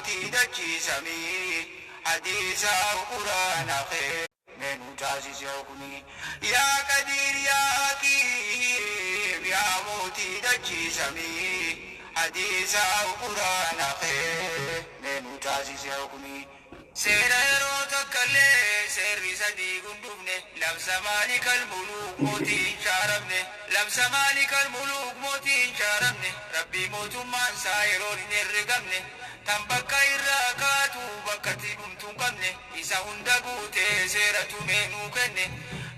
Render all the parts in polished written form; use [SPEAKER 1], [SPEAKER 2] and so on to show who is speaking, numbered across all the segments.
[SPEAKER 1] mootii dachii samii hadiisaa quraana kee mee nu taasisi hukmii yaa qadiir yaa hakiim yaa mootii dachii samii hadiisaa quraana kee mee nu taasisi hukmii. Seera yeroo takkallee seerri sadii gundhufne labsa maalikal muluuk mootii hin shaaramne labsa maalikal muluuk mootii hin shaaramne rabbii mootummaan isaa yeroon hin herregamne tan bakka irraa kaatu bakkatti dhumtu hin qabne isa hunda guutee seera tumee nuu kenne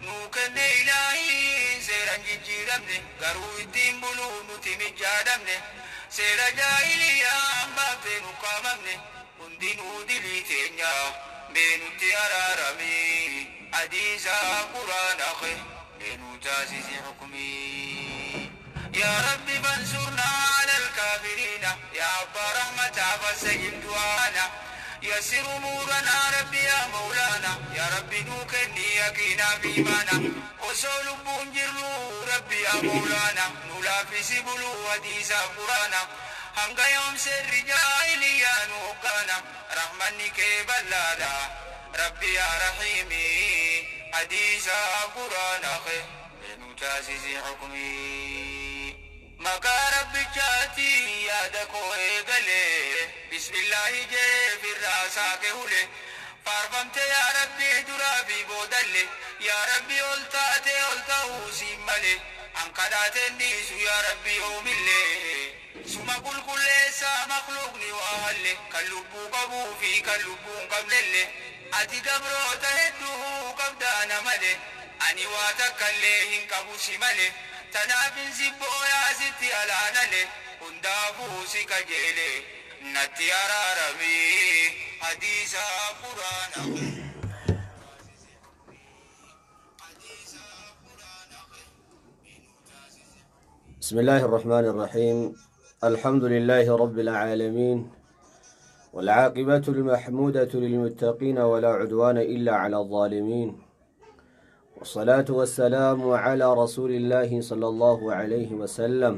[SPEAKER 1] nuu kenne ilaahiin seera hin jijjiiramne garuu ittiin buluu nuti mijjaadhamne seera jaahiliyaa hambaaftee nu kaamamne hundinuu dilii teenya mee nutti araarami hadiisaa quraana kee mee nuu taasisi hukmii yaa rabbi fansurnaa alal kaafiriina yaa abbaa rahmataa fastajib du'aana yassir umuuranaa rabbi yaa mawlaana yaa rabbi nuu kenni yaqiinaa fi imaana osoo lubbuun jirru rabbi yaa mawlaana nu laaffisi buluu hadiisaa quraana hanga yoom seerri jaahiliyyaa nu hoggaana rahmanni kee bal'aadha rabbi yaa rahiimi hadiisaa quraana kee mee nu taasisi hukmii maqaa rabbichaati yaada koo eegale bismillaahi jee firraa saaqe hule faarfamte yaa rabbi duraa fi boodalle yaa rabbi ol taate ol ta'uu siin male an kadhaateen dhiisu yaa rabbi yoomillee suma qulqulleessaa makluuqni waa halle kan lubbuu qabuu fi kan lubbuu hin qabnelle ati gabroota hedduu qabdaana male ani waa takkallee hin qabu si male tanaaf hin sibbooyaa sitti alaanale hundaafuu si kajeele natti araarami hadiisaa quraana.
[SPEAKER 2] بسم الله الرحمن الرحيم. الحمد لله رب العالمين، والعاقبة المحمودة للمتقين، ولا عدوان إلا على الظالمين، والصلاة والسلام على رسول الله صلى الله عليه وسلم.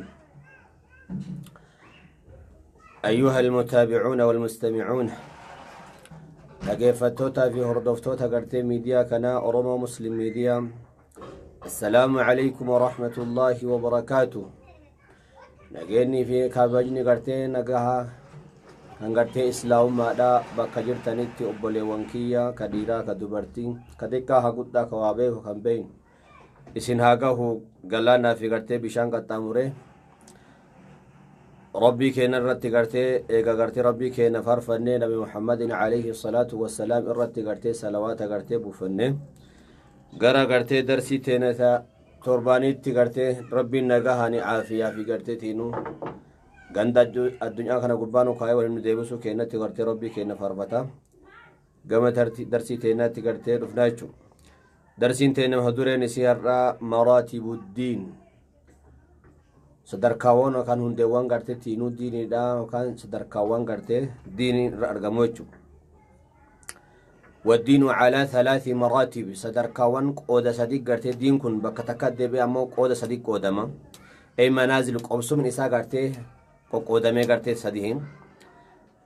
[SPEAKER 2] أيها المتابعون والمستمعون، dhaggeeffattoota fi hordoftoota gartee miidiyaa kanaa Oromoo Muslim Miidiyaa, السلام عليكم ورحمة الله وبركاته. Nageenyi fi kabajni gartee nagaha kan gartee islaamummaadha bakka jirtanitti obboleewwan kiyya ka dhiiraa, ka dubartii, ka xiqqaa, ka guddaa, ka waa beeku, kan beeynu isin haa gahu. Galaanaa fi gartee bishaan qaxxaamure rabbii keenya irratti gartee eega gartee rabbii keenya faarfannee, nabi Muhammadin عليه الصلاة والسلام irratti gartee salawaata gartee buufannee, gara gartee darsii teenata torbaanitti gartee rabbiin nagahani caafiyaa fi gartee tiinuu ganda addunyaa kana gubbaa nu kaayee waliin nu deebisuu keenyatti gartee rabbii keenya faarfata gama darsii teenyaatti gartee dhufnaa jechuudha. Darsiin teenya mata dureen isii har'aa مراتب الدين, sadarkaawwan yookaan hundeewwan gartee tiinuu diiniidha yookaan sadarkaawwan gartee diinii irra argamu jechuudha. والدين على ثلاث مراتب, sadarkaawwan qooda sadii gartee diin kun bakka takka deebi'e ammoo qooda sadii qoodama. أي منازل, qobsumni isaa gartee qoqqoodamee gartee sadiin.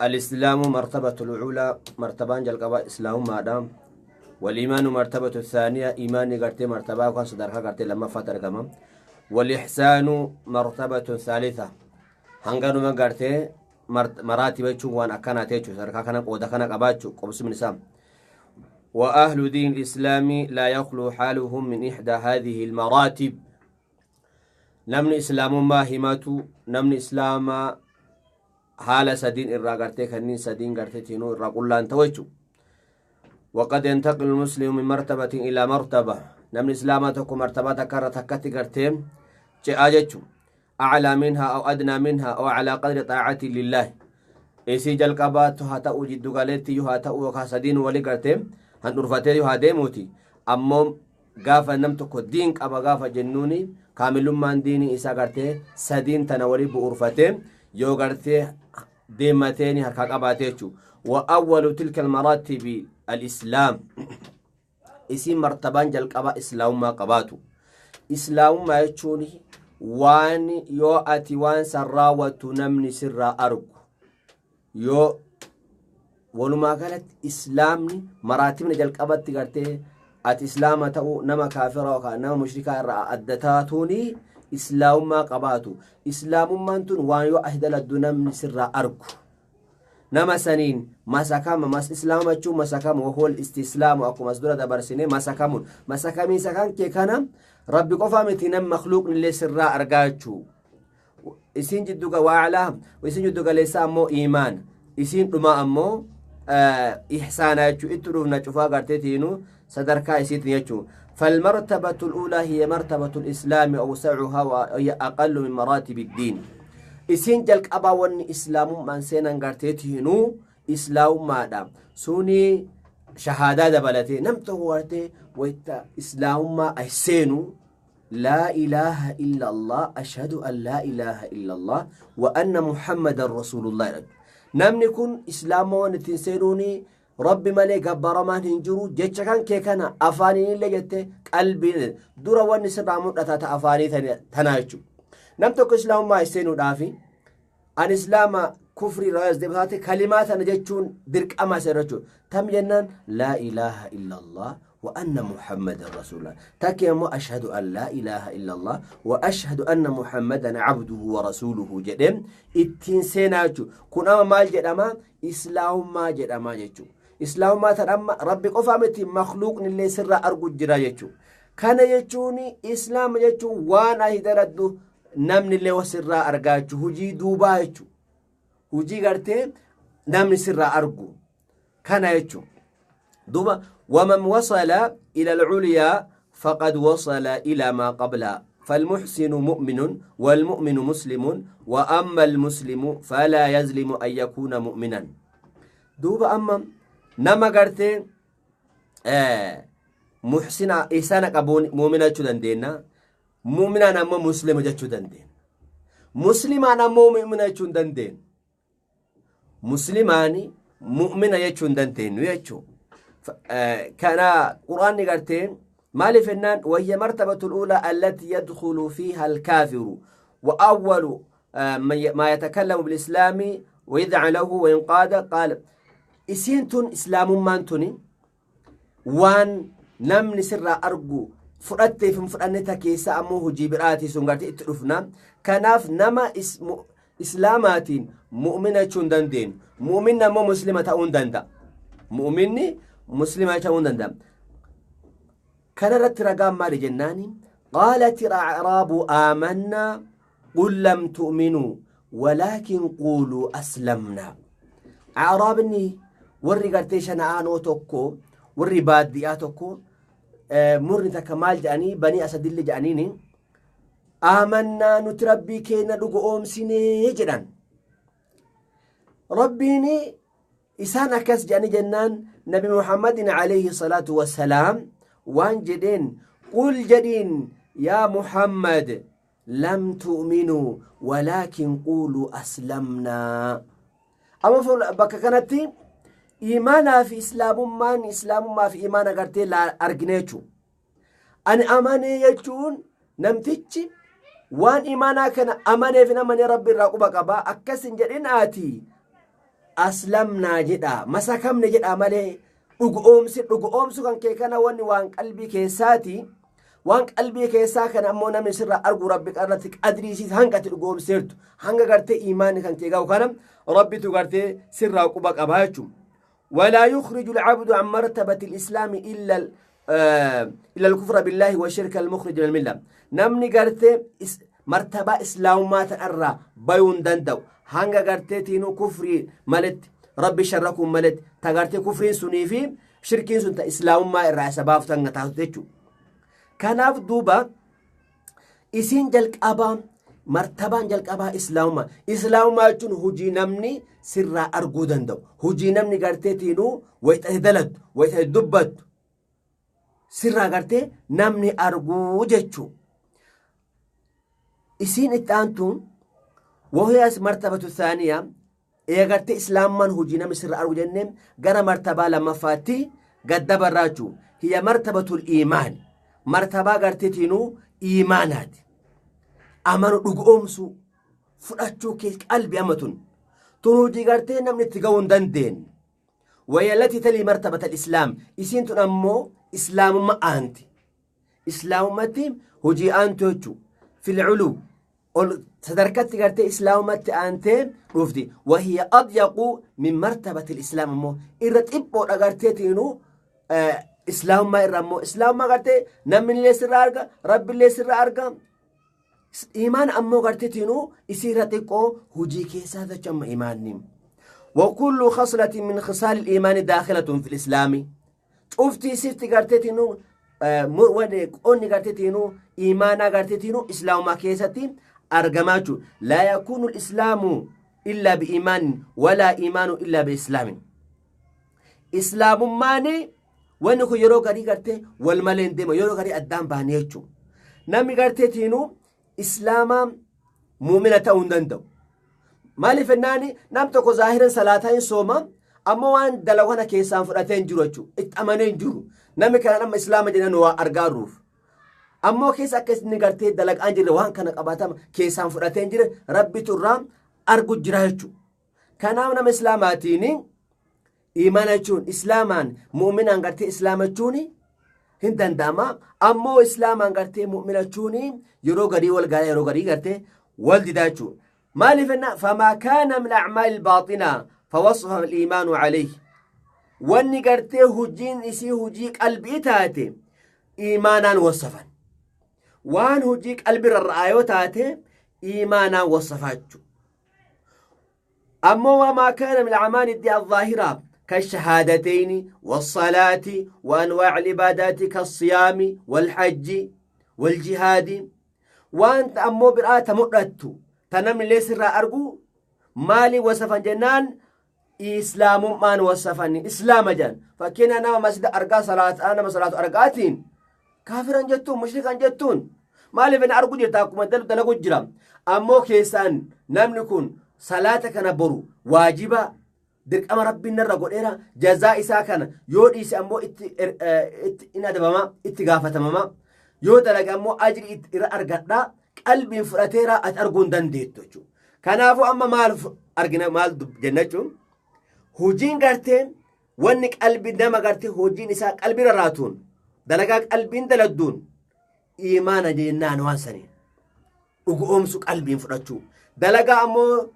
[SPEAKER 2] الإسلام مرتبة الأولى, مرتبان jalqaba islaamummaadha. والإيمان مرتبة الثانية, إيماني gartee مرتبة yookaan sadarkaa gartee lammaffaa argama. والإحسان مرتبة ثالثة. Hanganuma gartee مراتب jechuun waan akkanaa ta'e jechuudha. Sadarkaa kana qooda kana qabaachuu qobsumni isaa. وأهل دين الإسلام لا يخلو حالهم من إحدى هذه المراتب. Namni islaamummaa himatu, namni islaamaa haala sadiin irraa gartee kanneen sadiin gartee tiinuu irraa qullaan ta'u jechuudha. وقد ينتقل المسلم من مرتبة إلى مرتبة, namni islaamaa tokko martabaa takka irra takkatti gartee ce'aa jechuudha. أعلى منها أو أدنى منها أو على قدر طاعة لله. Isii jalqabaatu haa ta'u, jiddu galeetti haa ta'u, yookaan sadiin walii gartee handhurfatee haa deemuuti. Ammoo gaafa nam tokko diin qaba gaafa jennuuni, kaamilummaan diinii isaa gartee sadiin tana walii bu'uurfatee yoo gartee deemateeni harkaa qabaate jechuudha. وأول تلك المراتب الإسلام, isiin martabaan jalqaba islaamummaa qabaatu. Islaamummaa jechuun waan yoo ati waan san raawwattu namni sirraa argu yoo Walumaa galatti islaamni maraatibni jalqabatti gartee ati islaama ta'uu nama kaafira yookaan nama mushrikaa irraa adda taatuuni islaamummaa qabaatu. Islaamummaan tun waan yoo ati daladdu namni sirraa argu. Nama saniin masakama mas islaama jechuun masakama wahuwal istislaamu akkuma as dura dabarsine masakamuun masakamiinsa kan kee kana rabbi qofaa miti nam makluuqni illee sirraa argaa jechuu. Isiin jiddu waa'alaa isiin jiddu galeessaa ammoo iimaan isiin dhumaa ammoo ihsaana jechuu itti dhufna cufaa garteetiinu sadarkaa isiitiin jechuu. فالمرتبة الأولى هي مرتبة الإسلام أوسعها وهي أقل من مراتب الدين. Isiin jalqabaa wanni islaamummaan seenan garteetiinuu islaamummaadha. Suni shahaadaa dabalatee nam tokko gartee wayta islaamummaa as seenu لا إله إلا الله أشهد أن لا إله إلا الله وأن محمدا رسول الله. Namni kun islaama waan ittiin seenuuni rabbi malee gabbaramaan hin jiru jecha kan kee kana afaaniin illee jette qalbiin dura wanni sirraa mul'ata ta afaanii tanaa jechuudha. Nam tokko islaamummaa seenuudhaafi an islaama kufrii irraa as deebitaate kalimaa tana jechuun dirqama isa jechuudha. Tam jennaan laa ilaaha illallah wa anna muhammadan rasuulullah. Takki immoo ashhadu an laa ilaaha illallah wa ashhadu anna muhammadan abduhu wa rasuuluhu jedhee ittiin seenaa jechuudha. Kun amma maal jedhama? Islaamummaa jedhama jechuudha. Islaamummaa tan amma rabbi qofaa miti makluuqni illee sirraa argu jira jechuudha. Kana jechuun islaama jechuun waan ati daladdu namni illee sirraa argaa jechuudha. Hujii duubaa jechuudha. Hujii gartee namni sirraa argu kana jechuudha. Duuba waman wasala ila alculyaa faqad wasala ila maa qabla. فالمحسن مؤمن والمؤمن مسلم وأما المسلم فلا يظلم أن يكون مؤمنا. دوبا أما نما قرتي محسن إحسان قبون مؤمنة دندينا مؤمنا أما مسلم جتشو دندين مسلمان أما مؤمنة دندين مسلماني مؤمنة يجون دندين يجو. كان قرآن قرتين مالي فنان وهي مرتبة الأولى التي يدخل فيها الكافر وأول ما يتكلم بالإسلام ويدعى له وينقاد قال إسينتون إسلام مانتوني وان namni sirraa argu fudhattee fi fudhanneta keessa ammoo hojii biraatii sun gartee itti dhufna. Kanaaf nama islaamaatiin mu'mina jechuu hin dandeenyu. Mu'minni ammoo muslima ta'uu hin danda'a. Mu'minni muslima ta'uu hin danda'a. Kana irratti ragaan maali jennaani? قالت الأعراب آمنا قل لم تؤمنوا ولكن قولوا أسلمنا. أعرابني warri gartee shana'aanoo tokko warri baadiyyaa tokko murni takka maal jedhanii banii asadillee jedhaniini aamannaa nuti rabbii keenya dhugo oomsinee jedhan. Rabbiin isaan akkas jedhanii jennaan nabi Muhammadin alayhi salaatu wassalaam waan jedheen qul jedhiin yaa Muhammad lam tu'minuu walaakin quuluu aslamnaa. Amma bakka kanatti iimaanaa fi islaamummaan islaamummaa fi iimaana gartee argine jechuudha. Ani amanee jechuun namtichi waan iimaanaa kana amaneef hin amanee rabbi irraa quba qaba akkas hin jedhin ati aslamnaa jedha masakamne jedha malee dhugoomsi dhugoomsu kan kee kana wanni waan qalbii keessaati. Waan qalbii keessaa kana ammoo namni sirraa argu rabbi irratti qadriisiis hanga ati dhugoomseertu hanga gartee iimaanni kan kee gahu kana rabbitu gartee sirraa quba qaba jechuudha. ولا يخرج العبد عن مرتبة الإسلام إلا الكفر بالله والشرك المخرج من الملة. نمني قرتي مرتبة إسلام ما تأرى بيون دندو هنگا قرتي تينو كفري ملت ربي شركم ملت تقرتي كفرين سنيفي شركين سنت إسلام ما الرأس بافتن تاوتيچو. كناف دوبا إسين جلق أبا مرتبان جلق أبا إسلام ما إسلام ما جون هجي نمني سر أرجو دندو هجي نمني قرتي تينو ويتهدلت ويتهدبت سر قرتي نمني أرجو جتشو. إسين التانتون وهي مرتبة الثانية إيه قرتي إسلام من هجي نمني سر أرجو جنم جرى مرتبة لما فاتي قد دبراجو هي مرتبة الإيمان مرتبة قرتي تينو إيمانات أمانو dhugoomsu fudhachuu kee qalbii amatun tun hojii gartee namni itti ga'uu hin dandeenye. Wayya allati talii martabata al-islaam. Isiin tun ammoo islaamumma aanti. Islaamumatti hojii aantu jechuudha. Fil culuu ol sadarkatti gartee islaamumatti aantee dhufti. Wahiya adyaqu min martabati al-islaam ammoo irra xiphoodha garteetiinuu islaamummaa irra ammoo islaamummaa gartee namni illee sirra arga, rabbi illee sirra arga. Imaan ammoo garteetiinuu isii irra xiqqoo hojii keessaa jecha amma imaanni. وكل خصلة من خصال الإيمان داخلة في الإسلام. Cuftii sifti garteetiinuu qonni garteetiinuu imaanaa garteetiinuu islaamumaa keessatti argamaa jechuudha. لا يكون الإسلام إلا بإيمان ولا إيمان إلا بإسلام. Islaamummaan wanni kun yeroo garii gartee wal malee hin deema, yeroo garii addaan bahanii jechuudha. Namni garteetiinuu islaama muumina ta'uu hin danda'u. Maaliif jennaani nam tokko zaahiran salaataa hin sooma, ammoo waan dalagu kana keessaan fudhatee hin jiru jechuudha. Itti amanee hin jiru. Namni kana nama islaama jedhan waa argaa jirruuf. Ammoo keessa akka inni gartee dalagaan jirre, waan kana qabatama keessaan fudhatee hin jirre, rabbitu irraa argu jira jechuudha. Kanaaf nama islaamaatiin imaana jechuun islaamaan mu'minaan gartee islaama jechuun hin danda'ama. Ammoo islaamaan gartee mu'mina jechuun yeroo garii wal garaa, yeroo garii gartee wal didaa jechuudha. Maaliif jenna? فما كان من أعمال الباطنة فوصف الإيمان عليه. Wanni gartee hujiin isii hujii qalbii taate imaanaan wasafan. Waan hujii qalbii rarra'aa yoo taate imaanaan wasafaa jechuudha. Ammoo وما كان من الأعمال الظاهرة كالشهادتين والصلاة وأنواع العبادات كالصيام والحج والجهاد. Waan ammoo biraa ta mul'attu ta namni illee sirraa argu maali wasafan jennaan islaamummaan wasafan, islaama jedhan. Fakkeenya nama masjida argaa salaataa, nama salaatu argaatiin kaafiran jettuun, mushrikan jettuun, maaliif inni argu jirta, akkuma dalagu jira. Ammoo keessaan namni kun salaata kana boru waajiba dirqama rabbiin narra godheera, jazaa isaa kana yoo dhiise ammoo itti in adabama, itti gaafatamama, yoo dalage ammoo ajri irra argadha, qalbiin fudhateera, ati arguu hin dandeettu jechuudha. Kanaafuu amma maal argina, maal jenna jechuun, hojiin gartee wanni qalbii nama gartee hojiin isaa qalbii rarraatuun, dalagaa qalbiin daladduun imaana jennaan, waan sanii dhugu oomsu qalbiin fudhachuu, dalagaa ammoo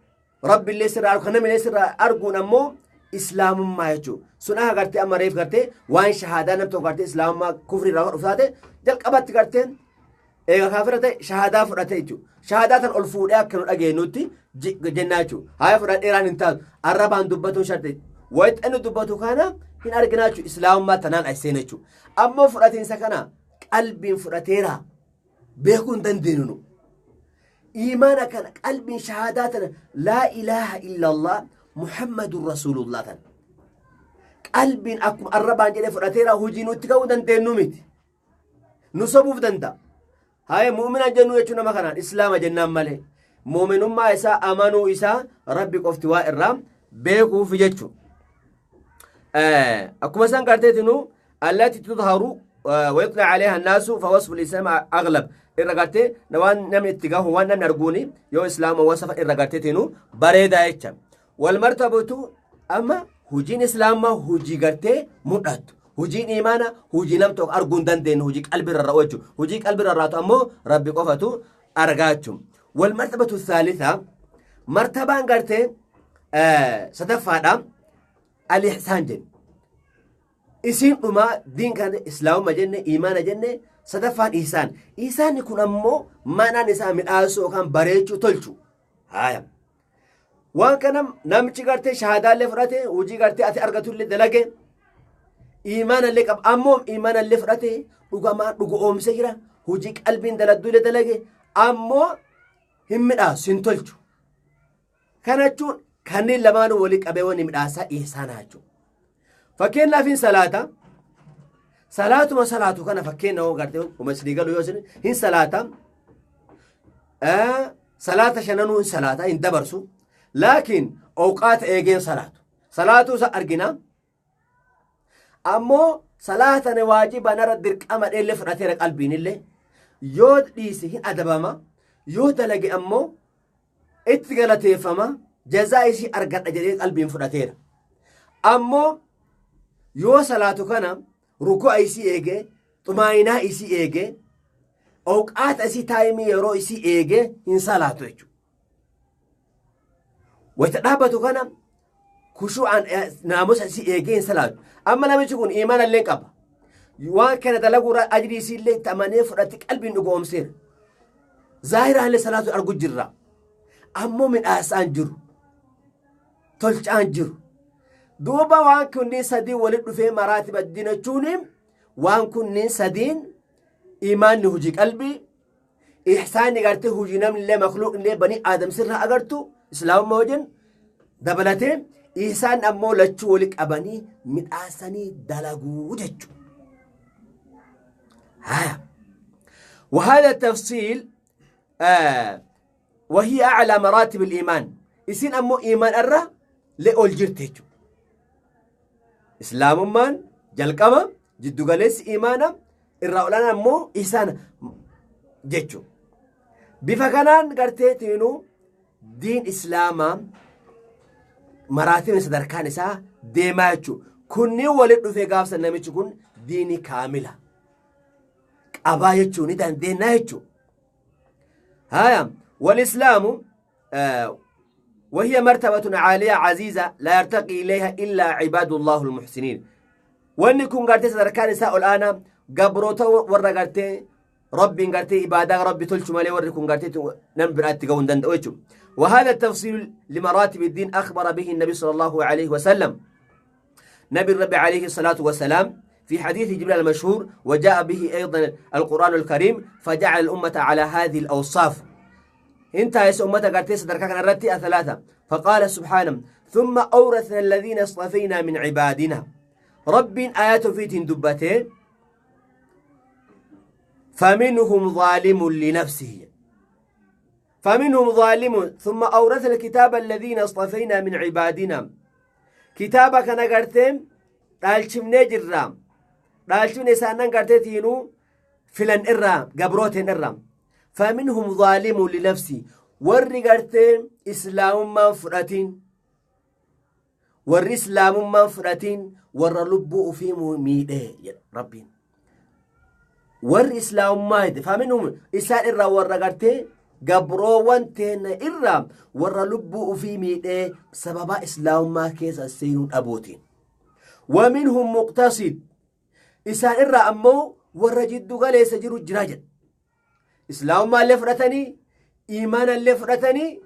[SPEAKER 2] rabbiillee sirraa argu kan namillee sirraa arguun ammoo islaamummaa jechuudha. Sun akka gartee amma reef gartee waan shahaadaa nam tokko gartee islaamummaa kufrii irraa godhu taate jalqabatti gartee eega kaafira ta'e shahaadaa fudhate jechuudha. Shahaadaa tan ol fuudhee akka nu dhageenyutti jennaa jechuudha. Haaya fudhadheeraan hin taatu, arrabaan dubbatuun sharte, wayita inni dubbatu kana hin arginaa jechuudha. Islaamummaa tanaan as seena jechuudha. Ammoo fudhatiinsa kana qalbiin fudhateera beekuu hin dandeenyu nu. Imaana kana qalbiin shahaadaa tana لا إله إلا الله محمد رسول الله tana qalbiin akkuma arrabaan jedhee fudhateera hojii nutti ka'uu dandeenyu miti. Nu sobuuf danda'a. Haaya mu'mina jennu jechuun nama kanaan islaama jennaan malee mu'minummaa isaa amanuu isaa rabbi qofti waa irraa beekuuf jechuudha. Akkuma isaan garteetinu التي تظهر ويطلع عليها الناس فوصف الإسلام أغلب irra gartee waan namni itti gahu, waan namni arguuni yoo islaama wasafa irra garteetinu bareedaa jecha. والمرتبة amma hojiin islaamaa hojii gartee mul'attu. Hojiin imaana hojii nam tokko arguu hin dandeenye, hojii qalbii rarra'u jechuudha. Hojii qalbii rarraatu ammoo rabbi qofatu argaa jechuudha. والمرتبة الثالثة martabaan gartee sadaffaadha الإحسان jenne. Isiin dhumaa diin kana islaamummaa jenne, imaana jenne, sadaffaan ihsaan. Ihsaanni kun ammoo manaan isaa midhaasuu yookaan bareechuu, tolchu. Haaya. Waan kana namichi gartee shahaadaallee fudhate, hojii gartee ati argatullee dalage, imaanallee qaba, ammoo imaanallee fudhate, dhugamaan dhugu oomse jira, hojii qalbiin daladduullee dalage, ammoo hin midhaasu, hin tolchu. Kana jechuun kanneen lamaanuu walii qabee wanni midhaasaa ihsaanaa jechuudha. Fakkeenyaaf hin salaata. Salaatuma salaatu kana fakkeenya hoo gartee uma isinii galu yoo isin hin salaata. Salaata shananuu hin salaata, hin dabarsu. Laakiin awqaata eegeen salaatu. Salaatuu isa argina. Ammoo salaatane waajiba narra dirqama dheellee fudhateera qalbiin illee. Yoo dhiise hin adabama. Yoo dalage ammoo itti galateeffama. Jazaa isii argadha jedhee qalbiin fudhateera. Ammoo Yoo salaatu kana ruku'a isii eege, xumaayinaa isii eege, awqaata isii taayimii yeroo isii eege hin salaatu jechuudha. Wayita dhaabbatu kana kushu'aan naamusa isii eegee hin salaatu. Amma namichi kun imaana illee qaba. Waan kana dalaguu irraa ajrii isii illee itti amanee fudhatti qalbiin dhugoomseera. Zaahiraan illee salaatu argu jirra. Ammoo midhaasaan jiru. Tolchaan jiru. Duuba waan kunniin sadii walitti dhufee maraatiba dinachuun waan kunniin sadiin imaanni hojii qalbii ihsaanni gartee hojii namni illee makluuq illee banii aadam sirraa agartu islaamummaa wajjin dabalatee ihsaan ammoo lachuu wali qabanii midhaasanii dalaguu jechuudha. Haya. وهذا التفصيل وهي أعلى مراتب الإيمان إسين أمو إيمان أرى لأول جرتيجو إسلام مان جلقما جدو قليس إيمانا إرى أمو إحسان جيتشو bifa kanaan gartee tiinuu diin islaamaa maraatibni sadarkaan isaa deemaa jechuudha. Kunniin walitti dhufee gaafsa namichi kun diinii kaamila qabaa jechuu ni dandeenya jechuudha. Haya walislaamu وهي مرتبة عالية عزيزة لا يرتقي إليها إلا عباد الله المحسنين. وأن كون قرتي sadarkaan isaa ol'aanaa gabroota warra gartee rabbiin gartee ibaadaa rabbi tolchu malee warri kun gartee nam biraatti ga'uu hin danda'u jechuudha. وهذا التفصيل لمراتب الدين أخبر به النبي صلى الله عليه وسلم نبي الرب عليه الصلاة والسلام في حديث جبريل المشهور، وجاء به أيضا القرآن الكريم فجعل الأمة على هذه الأوصاف. انتهى أمة قرتي صدرك الرتي ثلاثة. فقال سبحانه ثم أورثنا الذين اصطفينا من عبادنا. رب آيات في تندبته فمنهم ظالم لنفسه فمنهم ظالم ثم أورثنا الكتاب الذين اصطفينا من عبادنا. كتابك نقرتين دالشمني جرام دالشمني سانن قرتينو فلان إرام قبروتين إرام. فمنهم ظالم لنفسه ورّي قرتين إسلام من فراتين ورّي إسلام من فراتين ورّ لبو في ميده ربين ورّي إسلام ما هيد. فمنهم إسان إرّا ورّ قرتين قبروان تين إرّا ورّ لبو في ميده سبب إسلام ما كيس السينون أبوتين. ومنهم مقتصد إسان إرّا أمو ورّ جدو قال يسجروا الجراجل إسلام ما اللي فرتني إيمان اللي فرتني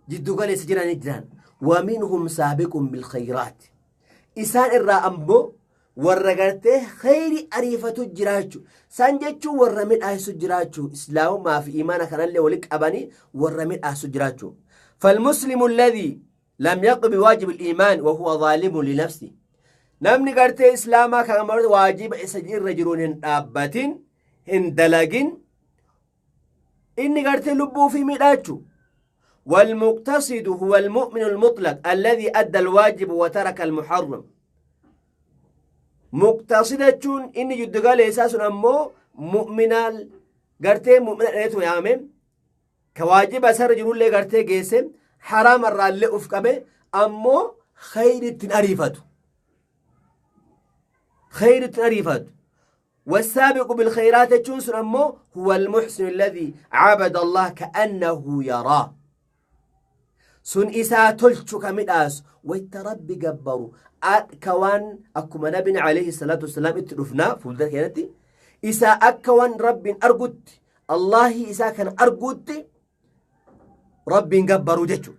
[SPEAKER 2] جدو قال يسجران جران. ومنهم سابق بالخيرات إسان إرّا أمو ورّقرته خير أريفة الجراجو سانجتشو ورمين آيسو جراجو إسلام ما في إيمان كان اللي ولك أباني ورمين آيسو جراجو. فالمسلم الذي لم يقم بواجب الإيمان وهو ظالم لنفسه نمني قرته إسلاما كان واجب إسجير رجلون أبتين هندلقين إني قرته لبو في ميلاتشو. والمقتصد هو المؤمن المطلق الذي أدى الواجب وترك المحرم. مقتصدة إني جد قال إساس أمو مؤمنا قرتي مؤمنا نيتو يا أمين كواجب أسر جنون لي قرتي جيسم حرام الرالي أفكمي أمو خير التناريفات خير التناريفات. والسابق بالخيرات تشونس أمو هو المحسن الذي عبد الله كأنه يراه. سن إسا تلتشك مداس ويتربي جبرو أكوان أكما نبي عليه الصلاة والسلام اترفنا فولدك يا إسا أكوان رب أرقد الله إسا كان أرقد رب جبرو جتشو.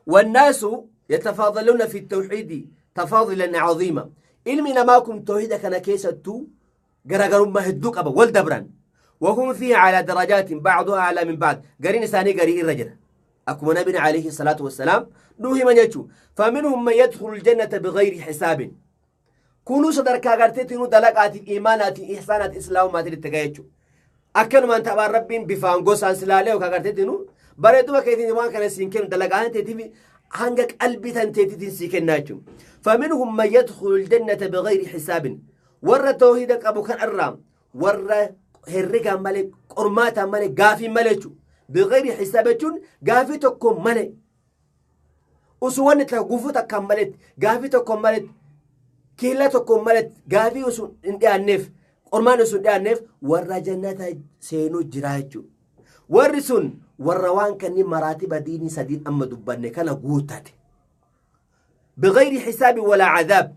[SPEAKER 2] والناس يتفاضلون في التوحيد تفاضلا عظيما. علمي نماكم توحيد كان كيستو غرغروا ما هدوك أبا والدبران وهم فيه على درجات بعضها أعلى من بعض. قرين ساني قرين الرجل أكما نبي عليه الصلاة والسلام نوهي من يجو. فمنهم من يدخل الجنة بغير حساب. كونوا صدركا غرتيتنو دلقات إيمانات إحسانات إسلام ما تلتقايتشو أكنوا من تبع ربين بفانغو سانسلالي وكا بريدو كيتين وان كان سينكن دلقات تيتي هنگك قلبي تنتيتين سيكن ناچو. فمنهم من يدخل الجنة بغير حساب ور توحيدك أبو كان الرام ور هرقا ملك قرماتا ملك قافي ملكو بغير حساب قافي تكون ملك أسوان تلقفو تكملت قافي تكون ملك Kiila tokkoon malatti gaafii osoo hin dhiyaanneef, qormaan osoo hin dhiyaanneef warra jannata seenuu jira jechuudha. Warri sun warra waan kanneen maraatiba diinii sadiin amma dubbanne kana guuttate. Bighayri hisaabi walaa cadaab.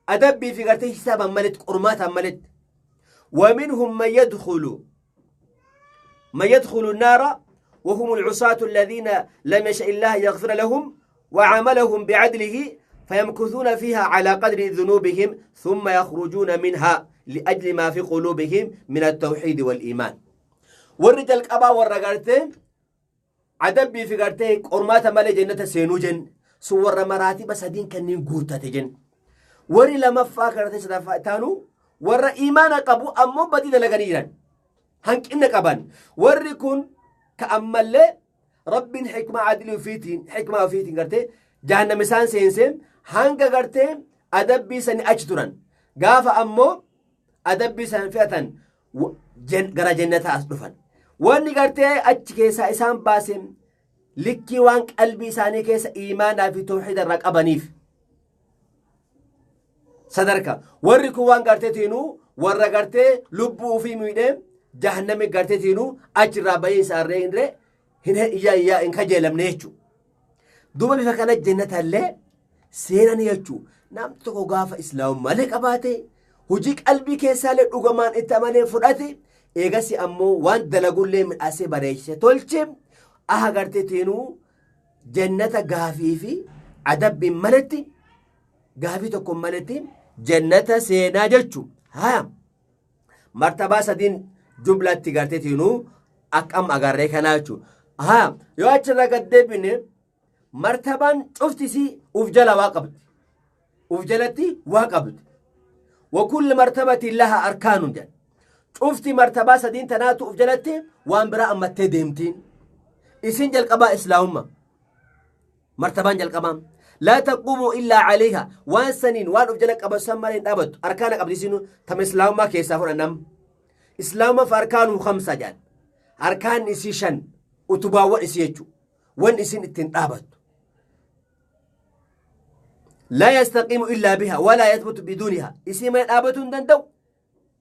[SPEAKER 2] Adabbii fi gartee hisaabaan maletti, qormaataan maletti. ومنهم من يدخل النار وهم العصاة الذين لم يشأ الله يغفر لهم وعاملهم بعدله، فيمكثون فيها على قدر ذنوبهم ثم يخرجون منها لأجل ما في قلوبهم من التوحيد والإيمان. Warri jalqabaa warra gartee adabbii fi gartee qormaata malee jannata seenuu jenne sun warra maraatiba sadiin kanneen guuttate jenne. Warri lamaffaa gartee sadaffaa taanu warra imaana qabu ammoo badii dalaganii jiran, hanqina qaban. Warri kun ka ammallee Rabbiin hikmaa adilii ofiitiin, hikmaa ofiitiin gartee jahannam isaan seensee hanga gartee adabbii sani achi turan. Gaafa ammoo adabbii san fe'atan gara jannataa as dhufan. Wanni gartee achi keessaa isaan baase likkii waan qalbii isaanii keessa iimaanaa fi tawxiida irraa qabaniif. Sadarka warri kun waan gartee tiinuu warra gartee lubbuu ofii miidhee jahannami gartee tiinuu achirraa bahee isaarree hinree hin iyya hin kajeelamne jechuudha. Duuba bifa kana jannatallee seenan jechuudha. Namni tokko gaafa islaamummaa qabaate, hojii qalbii keessaallee dhugamaan itti amanee fudhate, eegasi ammoo waan dalagullee midhaasee bareechise tolche, aha gartee tiinuu jannata gaafii fi adabbiin maletti, gaafii tokko maletti jannata seenaa jechuudha. Haya, martabaa sadiin jumlatti gartee tiinuu akkam agarree kanaa jechuudha. Haya, yoo achirra gad deebine, martabaan cuftisii uf jala waa qabdi. Uf jalatti waa qabdi. وكل مرتبة لها أركان جن. Cufti martabaa sadiin tanaatu uf jalatti waan biraa ammattee deemtiin. Isin jalqabaa islaamummaa. Martabaan jalqabaa. لا تقوم إلا عليها. Waan saniin waan uf jala qaban san malee hin dhaabattu. Arkaana qabdi isinu tama islaamummaa keessaa fudhannam. Islaamummaa فأركانه خمسة jedhan. Arkaan isii shan, utubaawwan isii jechuudha. Wan isin ittiin dhaabattu. لا يستقيم إلا بها ولا يثبت بدونها. Isii malee dhaabatuu hin danda'u.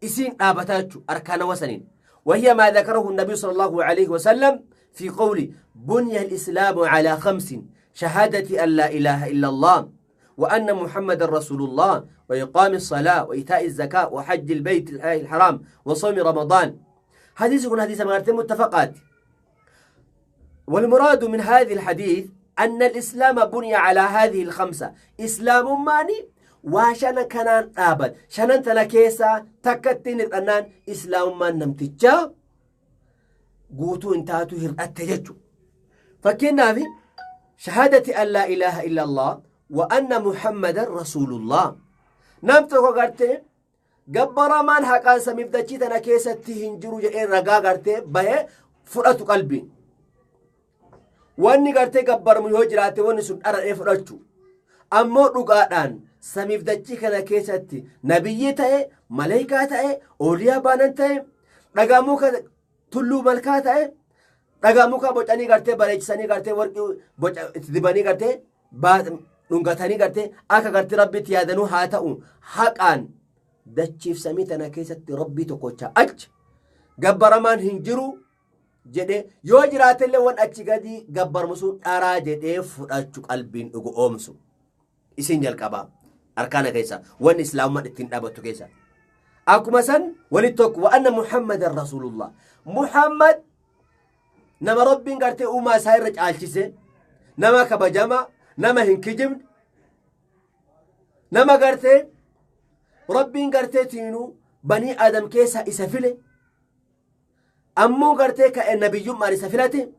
[SPEAKER 2] Isiin dhaabataa jechuudha arkaana wasaniin. وهي ما ذكره النبي صلى الله عليه وسلم في قوله: بني الإسلام على خمس: شهادة أن لا إله إلا الله وأن محمد رسول الله وإقام الصلاة وإيتاء الزكاة وحج البيت الحرام وصوم رمضان. حديث يكون حديث متفقات. والمراد من هذه الحديث أن الإسلام بني على هذه الخمسة. إسلام ماني وشana kanaan dhaabat. Shanan tana keessaa takkattiin hir'annaan islaamummaan namtichaa guutuu hin taatu, hir'atte jechuudha. Fakkeenyaaf, شهادة أن لا إله إلا الله وأن محمدا رسول الله. Nam tokko gartee gabbaramaan haqaan samiif dachii tana keessatti hin jiru jedhee ragaa gartee bahee fudhatu qalbiin. Wanni gartee gabbaramu yoo jiraate wanni sun dharadhee fudhachu. Ammoo dhugaadhaan samiif dachii kana keessatti nabiyyii ta'e, maleekaa ta'e, ooliyaa baanan ta'e, dhagaa muka tulluu malkaa ta'e, dhagaa muka bocanii gartee bareechisanii gartee warqii boca itti dibanii gartee dhungatanii gartee akka gartee Rabbitti yaadanuu haa ta'u, haqaan dachiif samii tana keessatti Rabbii tokkocha achi gabbaramaan hin jiru jedhee, yoo jiraatellee wan achi gadi gabbarmu sun dharaa jedhee fudhachu, qalbiin dhugu oomsu. Isin jalqabaa arkaana keessa wanni islaamummaan ittiin dhaabattu keessa. Akkuma san walitti tokko وأن محمدا رسول الله. Muhammad nama Rabbiin gartee uumaa isaa irra caalchise, nama kabajama, nama hin kijibne, nama gartee Rabbiin gartee tiinuu banii Adam keessa isa file, ammoo gartee ka'e nabiyyummaan isa filate,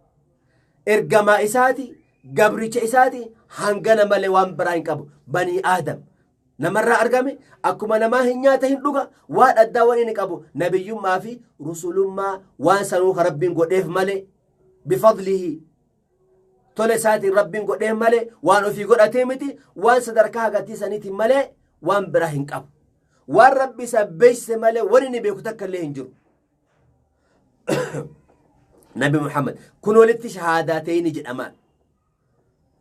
[SPEAKER 2] ergamaa isaati, gabricha isaati. Hangana malee waan biraa hin qabu. Banii Aadam namarraa argame, akkuma namaa hin nyaata, hin dhuga. Waan addaa waan inni qabu nabiyyummaa fi rusulummaa waan sanuu ka Rabbiin godheef malee, بفضله, tola isaatiin Rabbiin godheef malee waan ofii godhatee miti. Waan sadarkaa hagatii saniitiin malee waan biraa hin qabu. Waan Rabbi isa beeksise malee waan inni beeku takka illee hin jiru Nabi Muhammad. Kun walitti shahaadaa ta'ee ni jedhamaan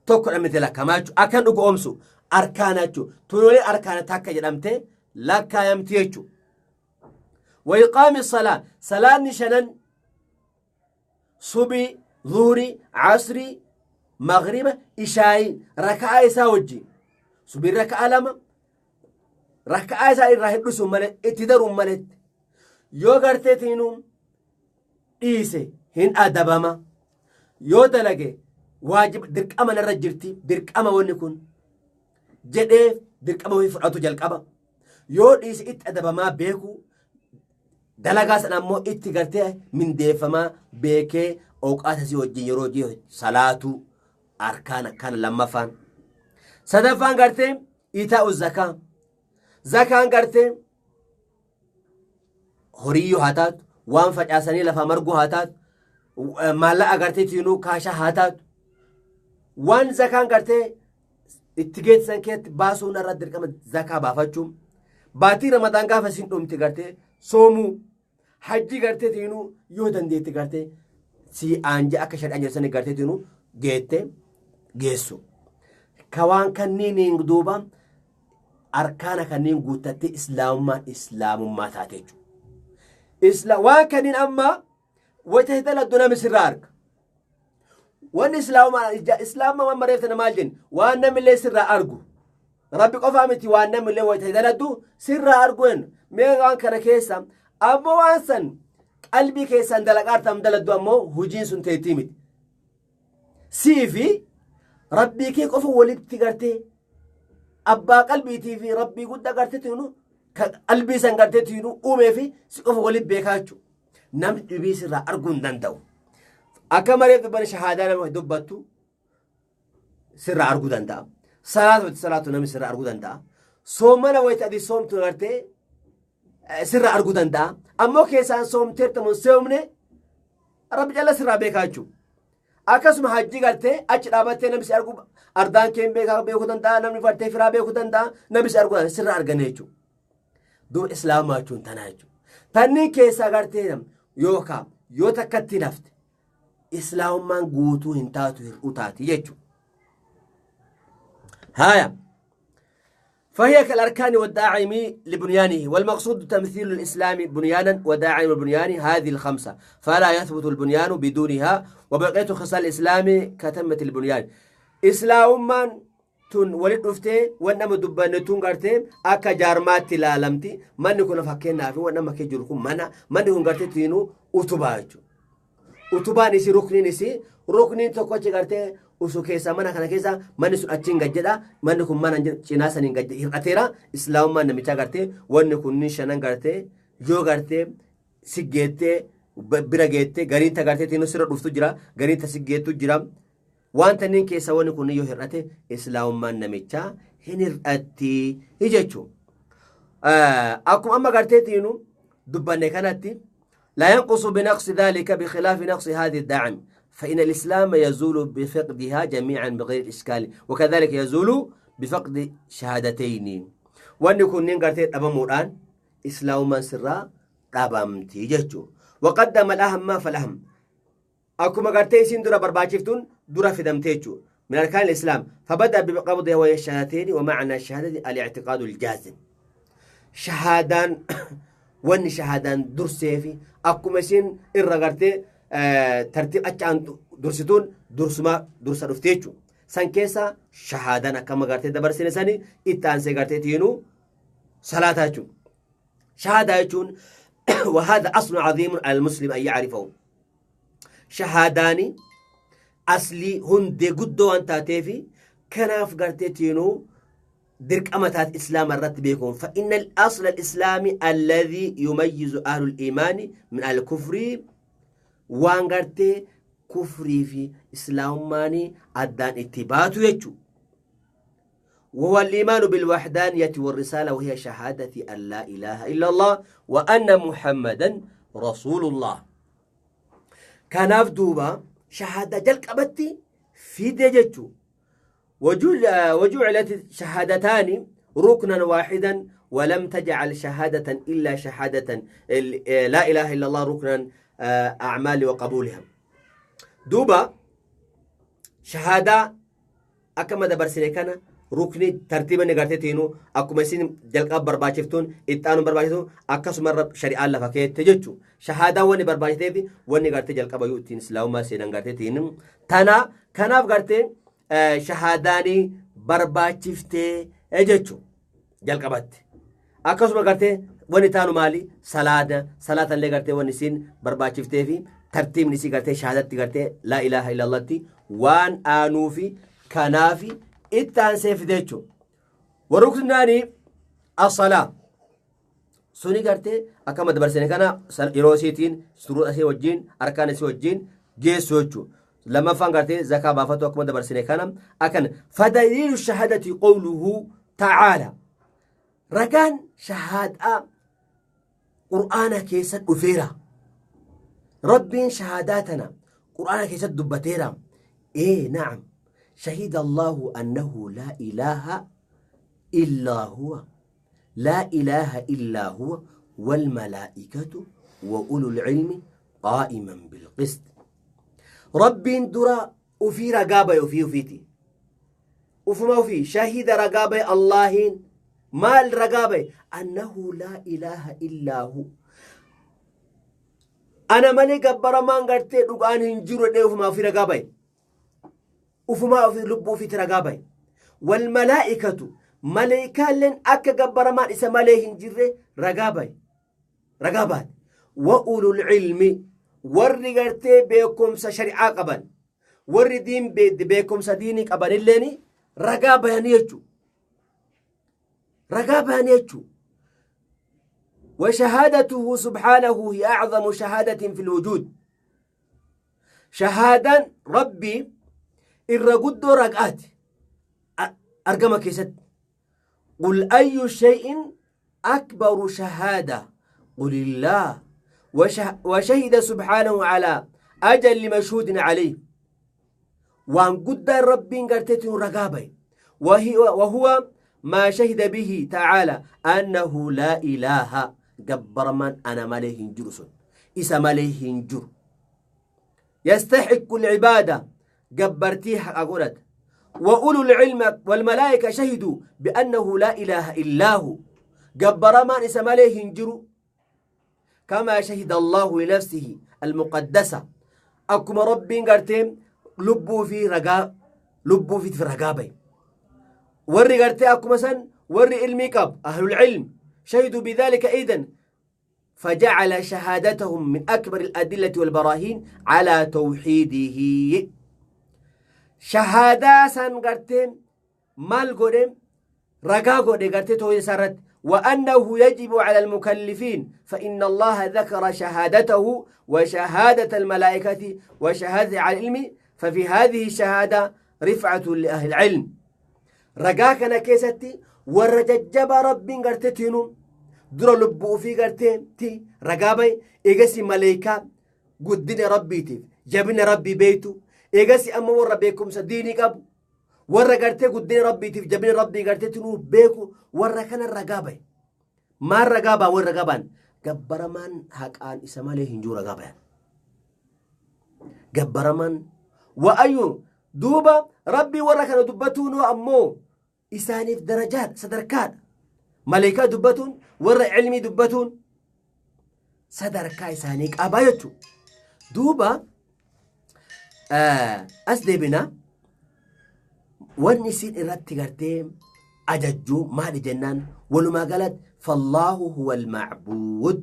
[SPEAKER 2] tokko dhamite lakkamaa jechuudha. Akkan dhugu oomsu. Arkaana jechuudha. Tunolee arkaana takka jedhamte lakkaayamti jechuudha. Wa salaa, salaanni shanan, subii, zuhurii, asrii, magriba, ishaayii, raka'aa isaa wajjin, subiin raka'aa lama, raka'aa isaa irraa hir'isuun malee, itti daruun maletti, yoo gartee tiinuu dhiise hin adabama, yoo dalage waajiba, dirqama narra jirti, dirqama wanni kun jedhee dirqama ofii fudhatu jalqaba, yoo dhiise itti adabamaa beekuu, dalagaa sana ammoo itti gartee mindeeffamaa beekee, ooqaata isii wajjin yeroo hojii salaatuu arkaana kana lammaffaan. Sadaffaan gartee itaa'u zakaa. Zakaan gartee horiyyoo haa taatu, waan facaasanii lafaa marguu haa taatu, maallaqa gartee tiinuu kaashaa haa taatu, waan zakaan gartee itti geessisan keessatti baasuun irra dirqama zakaa baafachuun, baatii Ramadaan gaafa isin dhumti gartee soomuu, hajji gartee tiinuu yoo dandeetti gartee si aanje akka shari'aan jedhu sani gartee tiinuu geette geessu. Ka waan kanniiniin duuba arkaana kanneen guuttattee islaamummaan islaamummaa taate jechuudha. Waan kanneen amma wayita daladdu namni sirraa arga. Wanni islaamummaa islaamummaa waan mareeftan maal jenni, waan namni sirraa argu. Rabbi qofaa miti, waan namni wayita daladdu sirraa argu jenna. Mee waan kana keessa ammoo waan san qalbii keessaan dalaqaa artam daladdu ammoo hojiin sun teettii miti. Sii fi rabbii kee qofa walitti gartee, abbaa qalbiitii fi rabbii guddaa gartee tiinu, qalbii san gartee tiinu uumee fi si qofa walitti beekaa jechuudha. Namni dhibii sirraa arguu hin danda'u. Akka malee dubbanni shahaadaa nama dubbattu sirraa arguu danda'a. Salaata wayita salaatu namni sirraa arguu danda'a. Soomana wayita ati soomtu gartee sirraa arguu danda'a. Ammoo keessaan soomteerta moo soomne rabbi calla sirraa beekaa jechuudha. Akkasuma hajji gartee achi dhaabattee namni si argu, ardaan kee beekaa beekuu danda'a, namni gartee firaa beekuu danda'a, namni si arguu danda'a, sirraa arganii jechuudha. Duuba islaamaa jechuun tanaa jechuudha. Tanniin keessaa gartee yookaan yoo takkatti nafte islaamummaan guutuu hin taatu, hir'uu taati jechuudha. Haaya. فهي كالأركان والداعم لبنيانه، والمقصود تمثيل الإسلام بنيانا وداعم البنيان هذه الخمسة، فلا يثبت البنيان بدونها، وبقية خصال الإسلام كتمة البنيان. إسلام من tun walit dhuftee wan nama dubbanne tun gartee akka jaarmaatti ilaalamti. Manni kun fakkeenyaaf wan nama kee jiru kun mana, manni kun gartee tiinuu utubaa jechuudha. Utubaan isii, rukniin isii, rukniin tokko achi gartee usu keessa mana kana keessa manni sun achiin gad jedha, manni kun mana cinaa saniin gad hir'ateera. Islaamummaan namichaa gartee wanni kunniin shanan gartee yoo gartee si geettee bira geettee, gariin ta gartee tiinuu sirra dhuftu jira, gariin ta si geettu jira. Waan tanniin keessa wanni kun yoo hir'ate islaamummaan namichaa hin hir'atti jechuudha. Akkuma amma gartee tiinu dubbanne kanatti لا ينقص بنقص ذلك بخلاف نقص هذه الدعم، فإن الإسلام يزول بفقدها جميعا بغير إشكال، وكذلك يزول بفقد شهادتين. وأن يكون نين أبا إسلام من سرا dhabamti jechuudha. وقدم الأهم فالأهم، akkuma gartee isiin dura barbaachiftuun dura fidamte jechuudha. من أركان الإسلام، فبدأ بقبضها وهي الشهادتين، ومعنى الشهادة الاعتقاد الجازم. شهادان wanni shahaadaan dursee fi akkuma isiin irra gartee tartiib achi dursituun dursuma dursa dhufte jechuudha. San keessa shahaadaan akkama gartee dabarsine sani itti aansee gartee tiinuu salaataa jechuudha. Shahaadaa jechuun وهذا أصل عظيم على المسلم أن يعرفه. Shahaadaani aslii hundee guddoo waan taateefi kanaaf gartee tiinuu dirqama taate islaama irratti beekuun. فإن الأصل الإسلامي الذي يميز أهل الإيمان من أهل الكفر، waan gartee kufrii fi islaamummaanii addaan itti baatu jechuu، وهو الإيمان بالوحدانية والرسالة، وهي شهادة أن لا إله إلا الله وأن محمدا رسول الله. Kanaaf duuba شهادة jalqabatti fide jechuu. وجعلت شهادتان ركنا واحدا، ولم تجعل شهادة إلا شهادة لا إله إلا الله ركنا أعمال وقبولها. دوبا شهادة أكما دبرسني كان Rukni tartiiba inni gartee tiinu akkuma isin jalqaba barbaachiftuun itti aanu barbaachiftuun akkasuma shari'aan lafa keette jechuudha. Shahaadaa wanni barbaachiteef wanni gartee jalqaba yoo ittiin islaamummaa seenan gartee tiinu tana kanaaf gartee shahaadaanii barbaachiftee jechuudha jalqabatti. Akkasuma gartee wanni taanu maali salaada salaatallee gartee wanni isin barbaachiftee fi tartiibni isii gartee shahaadatti gartee laa ilaaha illallatti waan aanuufi kanaafi itti aansee fide jechuudha. Warruknaani as-salaa suni gartee akkama dabarsine kana yeroo isiitiin suruudha isii wajjin arkaan isii wajjin geessu jechuudha. Lammaffaan gartee zakaa baafatu akkuma dabarsine kana akkana fadaliilu shahadati qawluhu ta'aala. Ragaan shahaadaa qur'aana keessa dhufeera. Rabbiin shahaadaa tana qur'aana keessatti dubbateera. Ee na'am. شهد الله أنه لا إله إلا هو لا إله إلا هو والملائكة وأولو العلم قائما بالقسط. رب درا وفي رقابة وفي وفيتي وفما وفي شهد رقابة الله ما الرقابة أنه لا إله إلا هو. أنا مالي قبر ما قرتي رقان هنجر وفما في رقابة وفما في لبو في ترقابي والملائكة ملائكة لن أكا قبر ما إسا مليه جره رقابي رقابات وأولو العلم ورقرتي بيكم شريعة قبل ور دين بيكم سديني قبل الليني رقابة نيجو رقابة نيجو. وشهادته سبحانه هي أعظم شهادة في الوجود. شهادة ربي irra guddoo raqaati argama keessatti. قل أي شيء أكبر شهادة قل الله. وشهد سبحانه على أجل مشهود عليه وأن قد ربي قرتته رقابي وهو ما شهد به تعالى أنه لا إله جبر من أنا مليه جرس إسا مليه جر يستحق العبادة جبرتيها أقولت. وأولو العلم والملائكة شهدوا بأنه لا إله إلا هو جبر ما إسم عليه هنجر كما شهد الله لنفسه المقدسة أكما ربي قرتين لبو في رقاب لبو في رقابي وري قرتي أكما سن وري علمي كب أهل العلم شهدوا بذلك أيضا فجعل شهادتهم من أكبر الأدلة والبراهين على توحيده. شهادة سن قرتين مال قدم رقا قدم قرتين توحيد سرت وأنه يجب على المكلفين فإن الله ذكر شهادته وشهادة الملائكة وشهادة على العلم ففي هذه الشهادة رفعة لأهل العلم. رقاكنا كيستي ورججب ربي قرتين در لبو في قرتين تي رقابي إيجاسي ملائكة قدنا ربي تي جبنا ربي بيتو إيجاسي أما ورا بيكم سديني قبو ورا قرتي قدين ربي تفجبين ربي قرتي تنو بيكو ورا كان الرقابة ما الرقابة والرقابان جبرمان هكان إسماله هنجو رقابة جبرمان وأيو دوبا ربي ورا كان دبتونو أمو إساني في درجات صدركات ملائكة دبتون ورا علمي دبتون صدركا إسانيك أبايتو دوبا أسدبنا wanni isiin irratti gartee ajajjuu maali jennaan walumaa galatti fallaahu huwa almacbuud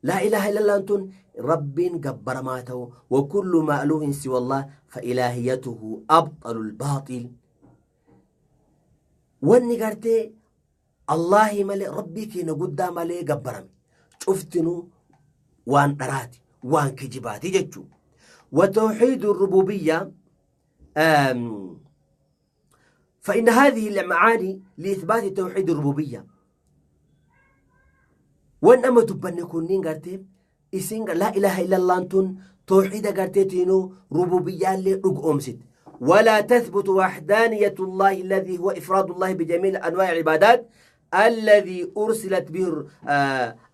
[SPEAKER 2] laa ilaaha illallaan tun rabbiin gabbaramaa ta'u wa kullu ma'luuhin siwa allah fa ilaahiyatuhu abxalu lbaaxil. Wanni gartee allahi malee rabbii keenya guddaa malee gabbarame cuftinuu waan dharaati waan kijibaati jechuu. وتوحيد الربوبية فإن هذه المعاني لإثبات توحيد الربوبية. وإن أما تبني كونين قرتي إسين لا إله إلا الله أنتن توحيد قرتي تينو ربوبية اللي أمست. ولا تثبت وحدانية الله الذي هو إفراد الله بجميع أنواع العبادات الذي أرسلت به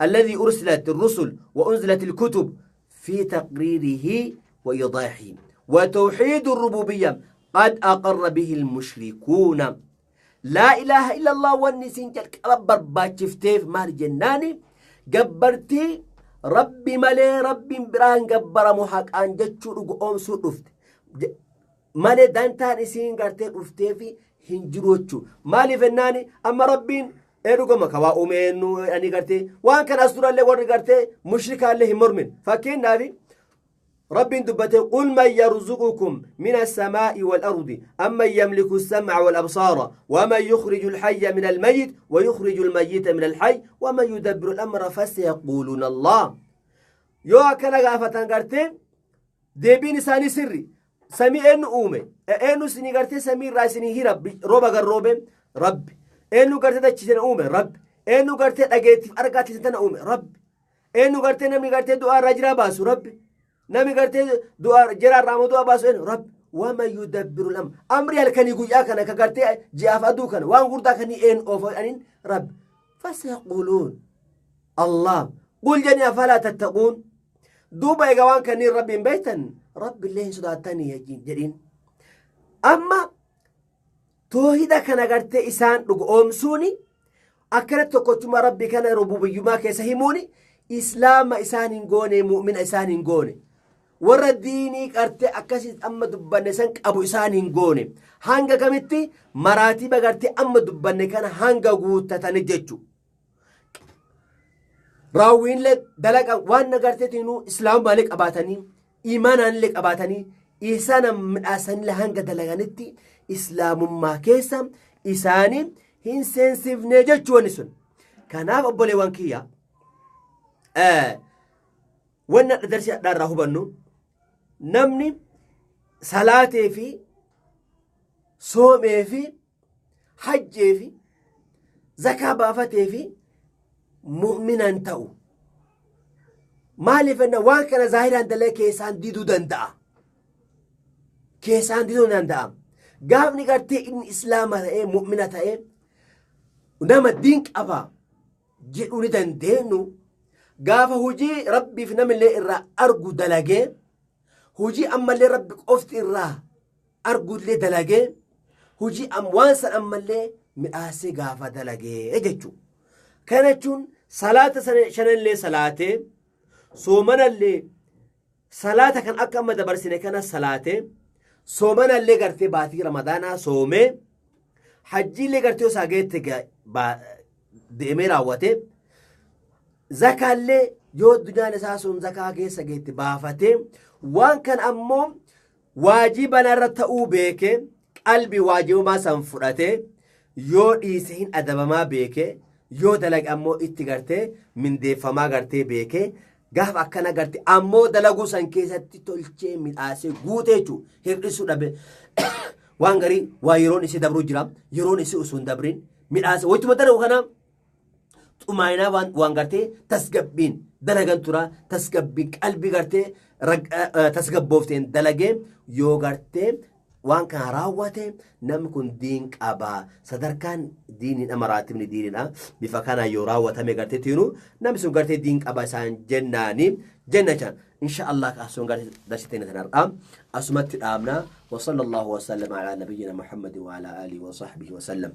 [SPEAKER 2] الذي أرسلت الرسل وأنزلت الكتب في تقريره وإيضاحه. وتوحيد الربوبية قد أقر به المشركون Laa ilaaha illallah wanni isin jalqaba barbaachifteef maal jennaani gabbartii Rabbi malee Rabbiin biraan gabbaramu haqaan jechuu dhugu oomsuu dhufte. Malee dantaan isiin gartee dhufteefi hin jiru jechuu. Maaliif jennaani amma Rabbiin ee dhugama ka waa uume eenyu ani gartee waan kana as durallee warri gartee mushrikaallee hin mormin. Fakkeenyaaf Rabbiin dubbate qul man yarzuqukum min as-samaa'i wal ardi amman yamliku as-sam'a wal absaara waman yukhriju al-hayya min al-mayyit wa yukhriju al-mayyita min al-hayy waman yudabbiru al-amra fasayaquuluna Allah. Yoo akkana gaafatan gartee deebiin isaanii sirri. Samii eenyu uume? Eenyu isinii gartee samii irraa isinii hira rooba garroobe? Rabbi. Eenyu gartee dachii tana uume? Rabbi. Eenyu gartee dhageettiif argaatti tana uume? Rabbi. Eenyu gartee namni gartee du'aa irraa jiraa baasu? Rabbi. Namni gartee du'aa jiraa irraa ammoo du'aa baasu eenyu? Rabbi. Wama yudabbiru al-amr. Amri halkanii guyyaa kana ka gartee ji'aaf aduu kana waan gurdaa kanii eenyu oofa jedhaniin Rabbi. Fasayaquuluun Allah. Qul jedhanii afalaa tattaquun. Duuba egaa waan kanneen Rabbiin beektan Rabbi illee hin sodaattanii jedhiin. Amma toohida kana gartee isaan dhugu oomsuuni akkanatti tokkochummaa Rabbii kana rububiyyummaa keessa himuuni islaama isaan hin goone mu'mina isaan hin goone. Warra diinii gartee akkasii amma dubbanne san qabu isaan hin goone. Hanga kamitti maraatiba gartee amma dubbanne kana hanga guuttatani jechuudha. Raawwiinlee dalaqa waan agarteetinuu islaamummaa qabaatanii imaanaan qabaatanii isaan midhaasanillee hanga dalaganitti islaamummaa keessa isaanii hin seensifne jechuu wanni sun. Kanaaf obboleewwan kiyya wanni darsii adda irraa hubannu namni salaatee fi soomee fi hajjee fi zakaa baafatee fi mu'minan ta'u. Maaliif enna waan kana zaahiraan dalee keessaan diduu danda'a. Keessaan diduu danda'a. Gaafni gartee inni islaama ta'ee mu'mina ta'ee nama diin qaba jedhuu ni dandeenyu. Gaafa hojii Rabbiif namillee irraa argu dalagee hojii ammallee Rabbi qofti irraa argullee dalagee hojii waan san ammallee midhaasee gaafa dalagee jechuudha. Kana jechuun salaata shanallee salaatee soomanallee salaata kan akka amma dabarsine kana salaatee soomanallee gartee baatii ramadaanaa soomee hajjiillee gartee isaa geette deemee raawwatee zakaallee yoo addunyaan isaa sun zakaa keessa geette baafatee waan kan ammoo waajiba narra ta'uu beekee qalbii waajibumaa san fudhatee yoo dhiise hin adabamaa beekee yoo dalage ammoo itti gartee mindeeffamaa gartee beekee gaafa akkana garte ammoo dalaguu san keessatti tolchee midhaasee guutee jechuudha hir'isuu dhabe waan garii waa yeroon isii dabruu jira yeroon isii osoo hin dabrin midhaasee wayituma dalagu kana xumaayinaa waan gartee tasgabbiin dalagan tura tasgabbiin qalbii gartee tasgabboofteen dalagee yoo gartee waan kana raawwate namni kun diin qaba sadarkaan diiniidha maraatibni diiniidha bifa kanaan yoo raawwatame gartee tiinu namni sun gartee diin qaba isaan jennaani jenna jechaan insha Allah asuun gartee darsitee tan har'a asumatti dhaabna wa sallallahu wa sallam ala nabiyyina Muhammad wa ala alihi wa sahbihi wa sallam.